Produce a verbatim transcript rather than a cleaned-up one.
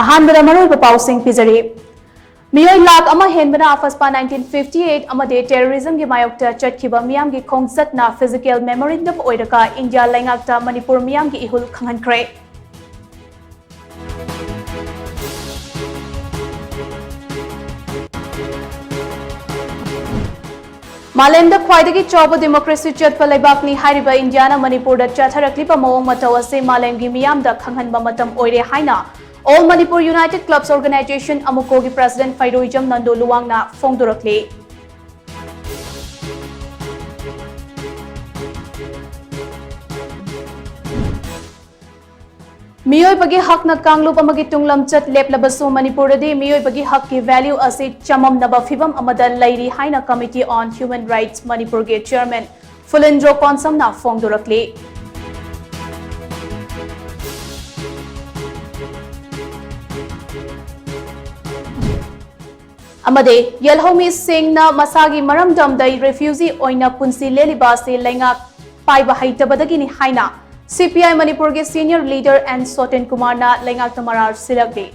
ꯑꯍꯥꯟꯕꯗ ꯃꯔꯨꯑꯣꯏꯕ ꯄꯥꯎꯁꯤꯡ ꯄꯤꯖꯔꯤ꯫ ꯃꯤꯑꯣꯏ ꯂꯥꯈ ꯑꯃ ꯍꯦꯟꯕꯅ ꯑꯐꯁꯄꯥ nineteen fifty eight ꯑꯃꯗꯤ terrorism ꯒꯤ ꯃꯥꯌꯣꯛꯇ ꯆꯠꯈꯤꯕ ꯃꯤꯌꯥꯝꯒꯤ ꯈꯣꯡꯆꯠꯅ physical memorandum ꯑꯣꯏꯔꯒ ꯏꯟꯗꯤꯌꯥ ꯂꯩꯉꯥꯛꯇ ꯃꯅꯤꯄꯨꯔ ꯃꯤꯌꯥꯝꯒꯤ ꯏꯍꯨꯜ ꯈꯪꯍꯟꯈ꯭ꯔꯦ꯫ ꯃꯥꯂꯦꯝꯗ ꯈ꯭ꯋꯥꯏꯗꯒꯤ ꯆꯥꯎꯕ democracy ꯆꯠꯄ ꯂꯩꯕꯥꯛꯅꯤ ꯍꯥꯏꯔꯤꯕ ꯏꯟꯗꯤꯌꯥꯅ ꯃꯅꯤꯄꯨꯔꯗ ꯆꯠꯊꯔꯛꯂꯤꯕ ꯃꯑꯣꯡ ꯃꯇꯧ ꯑꯁꯤ ꯃꯥꯂꯦꯝꯒꯤ ꯃꯤꯌꯥꯝꯗ ꯈꯪꯍꯟꯕ ꯃꯇꯝ ꯑꯣꯏꯔꯦ ꯍꯥꯏꯅ All Manipur United Clubs Organization, AMUCO ꯒꯤ president ꯐꯩꯔꯣꯏꯖꯝ ꯅꯟꯗꯣ ꯂꯨꯋꯥꯡꯅ ꯐꯣꯡꯗꯣꯔꯛꯂꯤ꯫ ꯃꯤꯑꯣꯏꯕꯒꯤ ꯍꯛꯅ ꯀꯥꯡꯂꯨꯞ ꯑꯃꯒꯤ ꯇꯨꯡꯂꯝꯆꯠ ꯂꯦꯞꯂꯕꯁꯨ, ꯃꯅꯤꯄꯨꯔꯗꯗꯤ ꯃꯤꯑꯣꯏꯕꯒꯤ ꯍꯛꯀꯤ value ꯑꯁꯤ ꯆꯃꯝꯅꯕ ꯐꯤꯚꯝ ꯑꯃꯗ ꯂꯩꯔꯤ ꯍꯥꯏꯅ Committee on Human Rights ꯃꯅꯤꯄꯨꯔꯒꯤ chairman ꯐꯨꯂꯦꯟꯗ꯭ꯔꯣ ꯀꯣꯟꯁꯝꯅ ꯐꯣꯡꯗꯣꯔꯛꯂꯤ꯫ ꯑꯃꯗꯤ ꯌꯦꯜꯍꯧꯃꯤꯁꯤꯡꯅ ꯃꯁꯥꯒꯤ ꯃꯔꯝꯗꯝꯗ refugee ꯑꯣꯏꯅ ꯄꯨꯟꯁꯤ ꯂꯦꯜꯂꯤꯕ ꯑꯁꯤ ꯂꯩꯉꯥꯛ ꯄꯥꯏꯕ ꯍꯩꯇꯕꯗꯒꯤꯅꯤ ꯍꯥꯏꯅ C P I ꯃꯅꯤꯄꯨꯔꯒꯤ senior leader N ꯁꯣꯇꯦꯟ ꯀꯨꯃꯥꯔꯅ ꯂꯩꯉꯥꯛꯇ ꯃꯔꯥꯜ ꯁꯤꯜꯂꯛꯂꯤ꯫